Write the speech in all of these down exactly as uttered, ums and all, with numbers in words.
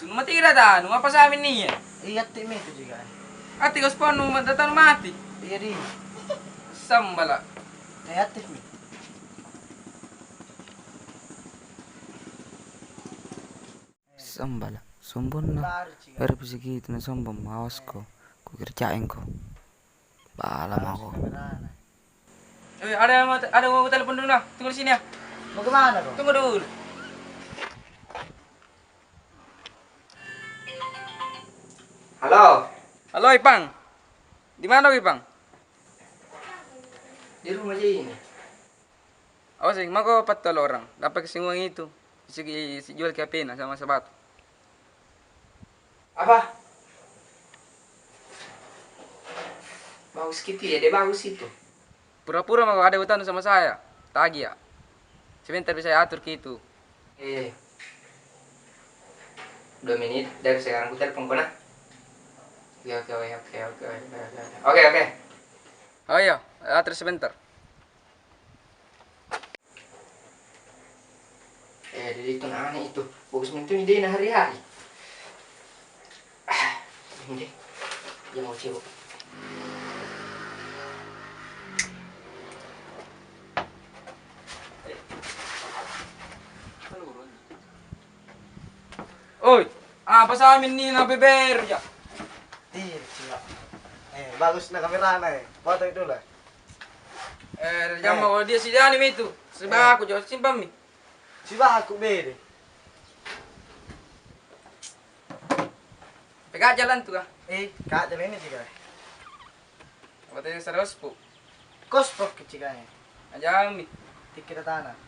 Mati kira dah, nu apa sami ni ya? Iya, aktif mi itu juga. Aktif kau spon, nu datang mati. Iya, di. Sambala. Eh, aktif mi. Sambala. Sombong na. Baru juga. Baru bisa gitu na sombong, awas ko. Ku kerjain ko. Bala mako. Eh, ada yang mau, ada yang mau telepon dulu nah. Tunggu di sini ya. Mau kemana kau? Tunggu dulu. Halo. Halo, Ipang. Di mana, Ipang? Di rumah aja ini. Awas, eh, mako patah orang. Dapat kesinggungan itu. Isi, isi jual ki H P na sama sepatu. Apa? Bagus ki itu ya, dia bagus itu. Pura-pura mako ada utang sama saya. Tagih ya. Sebentar bisa saya atur ki itu. Eh. Dua menit dari sekarang ku telepon ko nah. Oke, oke, oke, oke, oke, oke, oke. Oke, oke. Oh iya, atur sebentar. Eh, dia itu nah aneh itu. Bagus mentu ide na hari-hari. Ah, ini dia. Dia mau cewek. Oi, apa sami ni na beber ja? Iya, cila. Eh, bagus na kamera na, eh. Foto dulu, eh. Eh, jam mau dia si Dani mi itu. Sebab aku jauh simpan mi. Sibaku bede. Peka jalan tu kah? Eh, ka jalan ini juga. Apa tadi serius pu? Kos pok kecil kayaknya. Aja mi. Tikir tanah.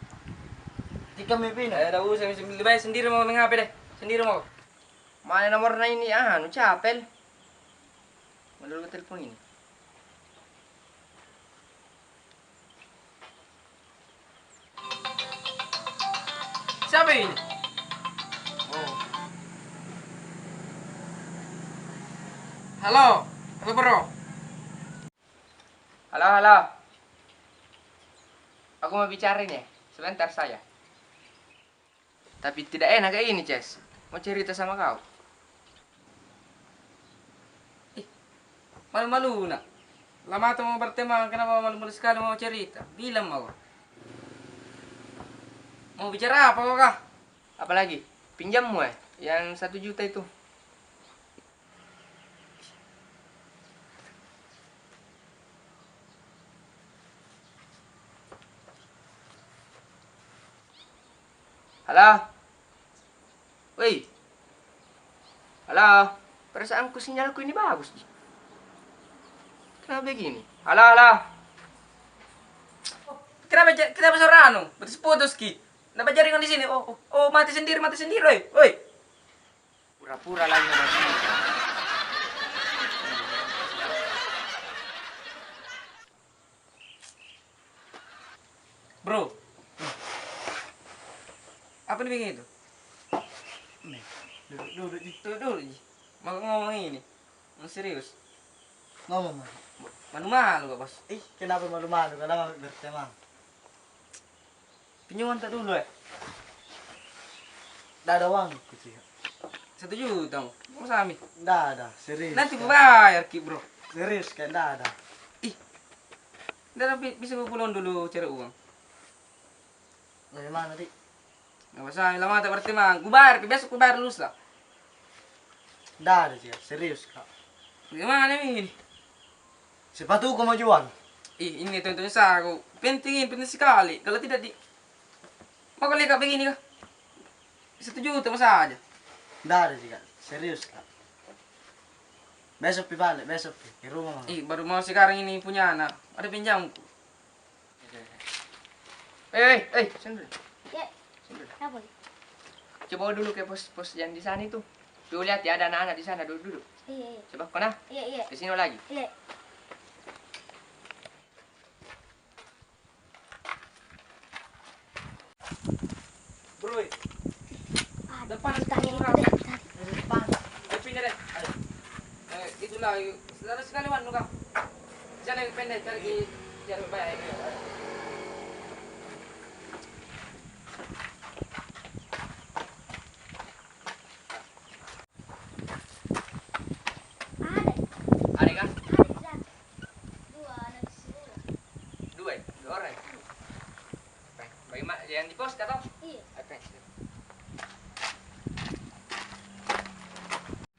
Tikir mi pina. Eh, dah usah, lebih baik sendiri mau main H P deh. Sendiri mau. Mana nomornya ini? Ah, nu capel. Mana dulu telepon ini? Siapa ini? Oh. Halo, halo, bro. Halo, halo. Aku mau bicara ini, sebentar saja. Tapi tidak enak kayak ini, Ces. Mau cerita sama kau. Ih, malu-malu na. Lama tu mau berteman, kenapa malu-malu sekali mau cerita? Bilang mau. Mau bicara apa kau kah? Apalagi? Pinjammu, eh, yang satu juta itu. Halo? Woi. Halo? Perasaanku sinyalku ini bagus ji. Kenapa begini? Halo, halo? Kenapa, kenapa suara anu? Putus-putus ki. Kenapa jaringan di sini? Oh, oh, oh, mati sendiri, mati sendiri, woi, woi. Pura-pura lagi mati. Bro. Apa ni bikin itu? Nih, duduk dulu ji. Duduk dulu ji. Mau ngomong ini. Mau serius. Ngomong, Bang. Malu-malu kau, Bos. Ih, kenapa malu-malu kalau berteman? Pinjam uang tak dulu, eh? Ndak ada uangku, Cik. Satu juta, mau sami? Ndak ada, serius. Nanti ku bayar ki, bro. Serius, kayak ndak ada. Ih, ndak ada, bisa ku pulang dulu cari uang. Bagaimana, Dik? Nggak masalah, lama tak berarti, Mang. Ku bayar ki, besok ku bayar lusa. Ndak ada, Cik. Serius, Kak. Bagaimana ini? Sepatuku mau jual. Ih, ini tonton saku. Penting ini, penting sekali. Kalau tidak di, mau kali kak begini kah? Satu juta masa aja. Ndak ada sih, Kak. Serius, Kak. Besok pi balik, besok pi. Ke rumah, Mang. Ih, baru mau sekarang ini punya anak. Ada pinjamku. Eh, eh, eh, sini dulu. Ya. Sini dulu. Apa? Coba dulu ke pos, pos yang di sana itu. Tuh, lihat ya, ada anak-anak di sana duduk-duduk. Iya, iya. Coba kau nah. Iya, iya. Ke sini lagi. Iya. Bro, eh. Depan sekali orang. Depan. Eh, pindah deh. Ayo. Eh, itulah, eh, sekali, sekali, Wan, lu, Kak. Jangan yang pendek, cari, cari baik.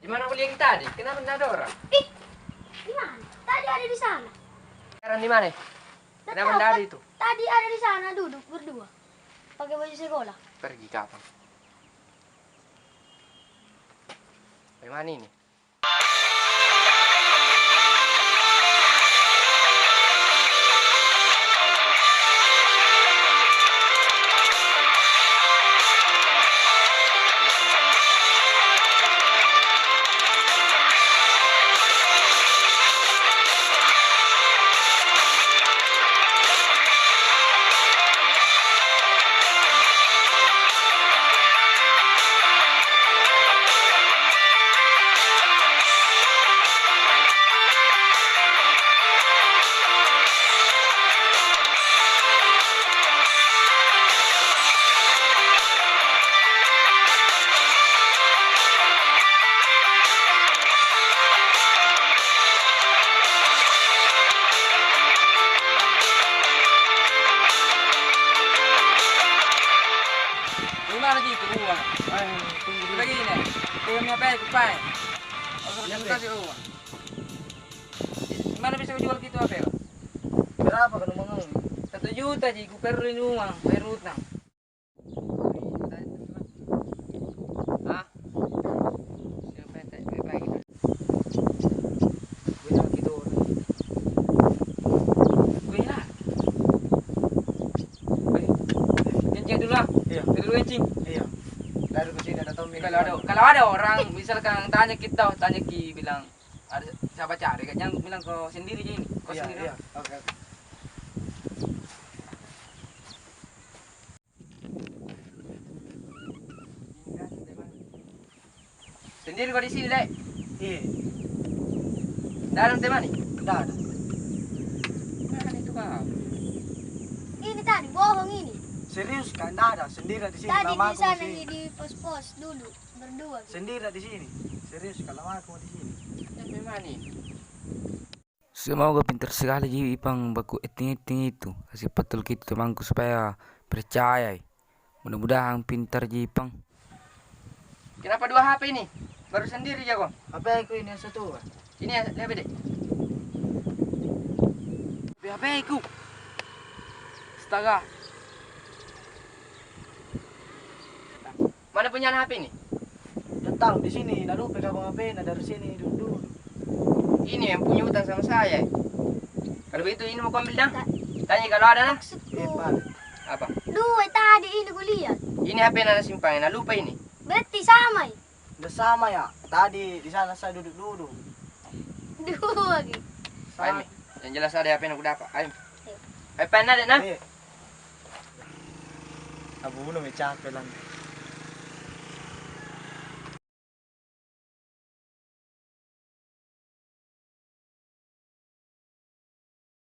Di mana kuliah kita tadi? Kenapa ndak ada orang? Ih, di mana? Tadi ada di sana. Sekarang di mana? Kenapa ndak ada itu? Tadi ada di sana duduk berdua. Pakai baju sekolah. Pergi kapan? Bagaimana ini? Di mana itu uang? Bagi ini. Kau punya apa itu, Pak? Aku kasih uang. Di mana bisa jual gitu H P? Berapa kalau mau? Satu juta ji, ku perlu ini uang, bayar utang. Hah? Siapa yang tak baik-baik? Gue nak gitu. Gue nak. Gue. Kencing dulu ah. Iya. Dulu kencing. Iya. Lalu ke sini ada Tommy. Kalau ada, kalau ada orang misalkan tanya kita, tanya ki bilang, ada siapa cari, kan jangan bilang kau sendiri ji ini. Kau sendiri. Iya, iya. Oke, oke. Sendiri kau di sini, Dek? Iya. Ndak ada teman ni? Ndak ada. Mana itu kau? Ini tadi bohong ini. Serius kah? Ndak ada. Sendiri di sini. Tadi di sana di pos-pos dulu. Berdua. Sendiri di sini. Serius, kalau aku di sini. Semoga pintar sekali ji Ipang baku acting-acting itu. Kasih betul gitu temanku supaya percaya. Mudah-mudahan pintar ji Ipang. Kenapa dua H P ini? Baru sendiri jago. H P ku ini yang satu. Ini yang H P deh. H P ku. Astaga. Mana punya H P ini? Ndak tahu, di sini, lalu pegang H P, nah, dari sini dulu. Ini yang punya utang sama saya. Kalau begitu, ini mau kuambil dah. Tanya kalau ada nah. Maksudku. Eh, Pak. Apa? Dua tadi ini kulihat. Ini H P nana simpan, nah lupa ini. Berarti sama ya? Ndak sama ya. Tadi di sana saya duduk-duduk. Dua lagi. Ayo, Mi. Yang jelas ada H P yang aku dapat. Ayo. Ayo, pen ada nah. Iya. Abu, belum capek lang.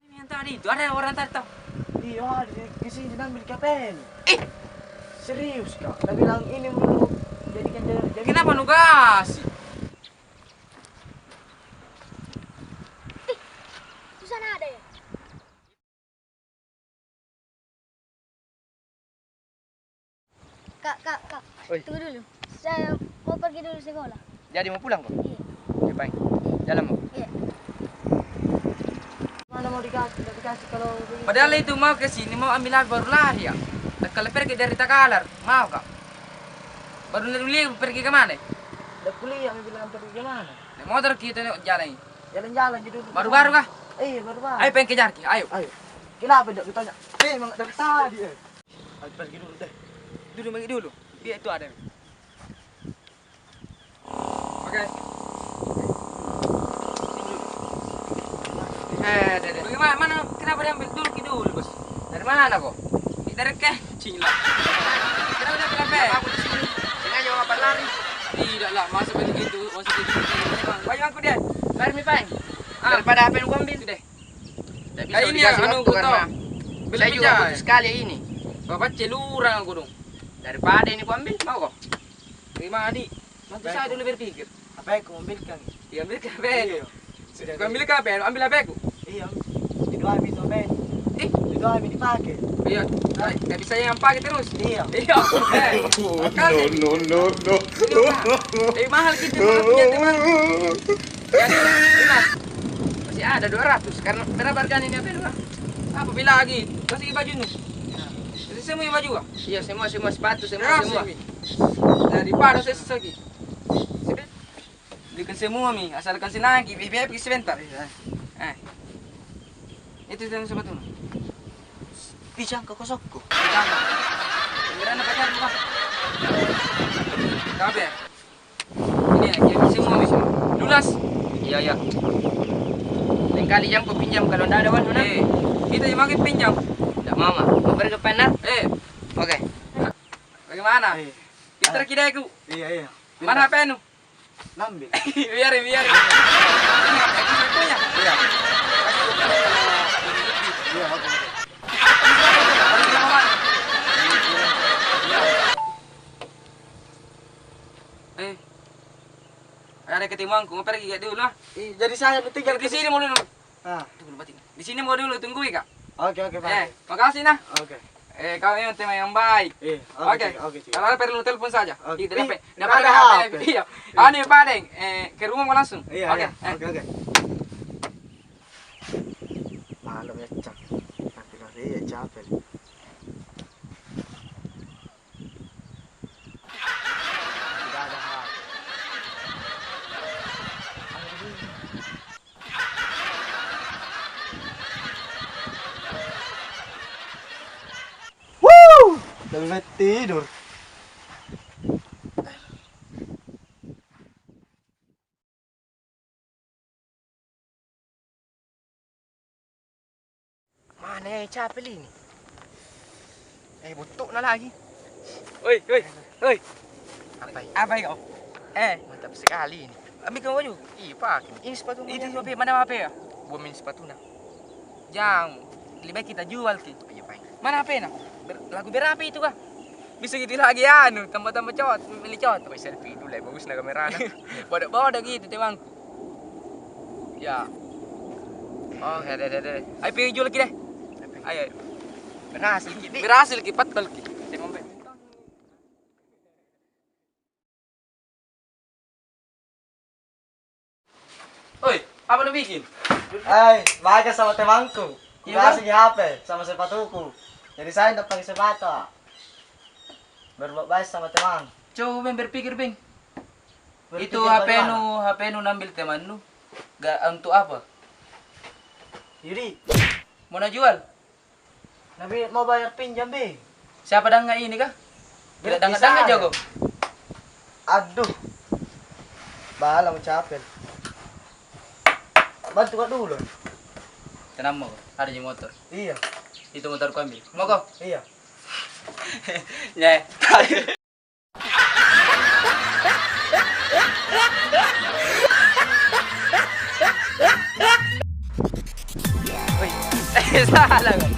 Ini yang tadi itu, ada orang tadi tau. Iya, di, di sini ngambil K P N. Eh! Serius kah? Dia bilang ini mau jadikan jaminan. Kenapa nu kasih? Ih, di sana ada ya? Kak, kak, kak. Oi. Tunggu dulu. Saya mau pergi dulu sekolah. Jadi mau pulang kau? Iya. Oke, baik. Jalan mau. Iya. Mana mau dikasih, ndak dikasih kalau begitu. Padahal itu mau ke sini, mau ambil apa baru lari ya. Kalau pergi dari Takalar, mau kak? Baru lihat pergi ke mana? Ndak kuliah, mau bilang pergi ke mana? Naik motor kita ni jalan ini. Jalan-jalan ji dulu. Baru-baru kah? Iya, baru-baru. Ayo, pengen kejar ki, ayo. Ayo. Kenapa ndak ditanya? Eh, emang dari tadi, eh. Ayo, pergi dulu deh. Duduk lagi dulu. Biar itu ada. Oke. Eh, deh, deh. Bagaimana? Mana? Kenapa diambil dulu ki dulu, Bos? Dari mana kau? Dari kencing lah. Kenapa dia bilang, "Be"? Aku di sini. Sengaja mau apa lari? Tidak lah, masa begitu, masa begitu. Baju aku dia. Lari mi, Pai. Ah. Daripada apa yang kuambil? Sudah. Tidak bisa dikasih waktu karena saya juga butuh sekali ini. Bapak celurang aku dong. Daripada ini kuambil, mau kau? Terima, Adi. Nanti saya dulu berpikir. Apa yang kuambilkan? Iya, ambilkan apa itu? Iya. Sudah, kuambilkan apa? Ambil apa aku? Iya. Itu habis, apa? Eh, Doang mi dipakai. Iya, nggak, nggak bisa yang pakai terus. Iya. Iya. Eh, makasih. No, no, no, no. Lebih mahal kita, mahal punya teman. Ya, jelas. Masih ada dua ratus. Karena berapa harganya ini, apa, dua? Apa bilang lagi? Kasih baju nu. Kasih semua baju, ah? Iya, semua, semua sepatu, semua, semua. Daripada saya susah lagi. Belikan semua mi, asalkan senang ki, happy-happy sebentar. Iya. Eh. Itu yang sepatu. Ih, jangka kosongku. Jangka. Beneran apa kan, Bang? Tapi ya? Ini ya, kirim semua mi. Lunas? Iya, iya. Lain kali jangko pinjam kalau ndak ada uang, Nuna. Eh, kita yang makin pinjam. Ndak mau, Mak. Mau pergi ke Penang? Eh. Oke. Bagaimana? Eh. Pintar ki deh ku. Iya, iya. Mana H P nu? Nambil. Biarin, biarin. Ini aku sakunya. Iya. Iya, oke, oke. Eh. Ada ketemuanku, mau pergi dulu, ah. Ih, jadi saya nu tinggal di sini mau dulu. Ah. Tunggu, batin. Di sini mau dulu, tunggu, Ika. Oke, oke, Pak. Eh, makasih, nah. Oke. Eh, kau memang teman yang baik. Eh, oke, oke, oke. Kalau ada perlu, telepon saja. Oke. Kita dapat, dapat H P. Iya. Anu, Pak Deng. Eh, ke rumah mau langsung. Iya, oke, iya. Oke, oke. Malam ya, Cak. Nanti lari ya, capek. Tidak ada H P. Wuh, lebih baik tidur. Mana ya capek ini? Eh, botok na lagi. Oi, oi, oi. Apa ini? Apa ini kau? Eh. Mantap sekali ini. Ambil kau baju. Ih, pakai. Ini sepatu. Itu mana H P ya? Buang main sepatu na. Jang, lebih baik kita jual ki. Iya, Pak. Mana H P na? Ber-, lagu berapi itu kah? Bisa gitu lagi anu, tambah-tambah cot, milih cot. Pakai selfie dulu lah, bagus na kamera na. Bodoh-bodoh gitu, temanku. Ya. Oh, ya, deh, deh, deh. Ayo, pergi jual lagi deh. Ayo. Berhasil ki. Berhasil ki, patah ki. Oi, apa nu bikin? Hai, baik sama temanku. Iya, kasih H P sama sepatuku. Jadi saya ndak pakai sepatu. Berbuat baik sama teman. Coba, Beng, berpikir, Beng. Itu H P nu, H P nu nambil temannu. Gak untuk apa? Yudi. Mau na jual? Nabi mau bayar pinjam, Beng. Siapa danga ini kah? Tidak danga-danga jago. Aduh. Bahala mo capek. Bantu ka dulu. Tenang mo, ada ji motor. Iya. Itu motor ku ambil. Mau ko? Iya. Nye. Woi, eh, salah kau.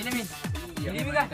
Ini mi. Ini mi kah?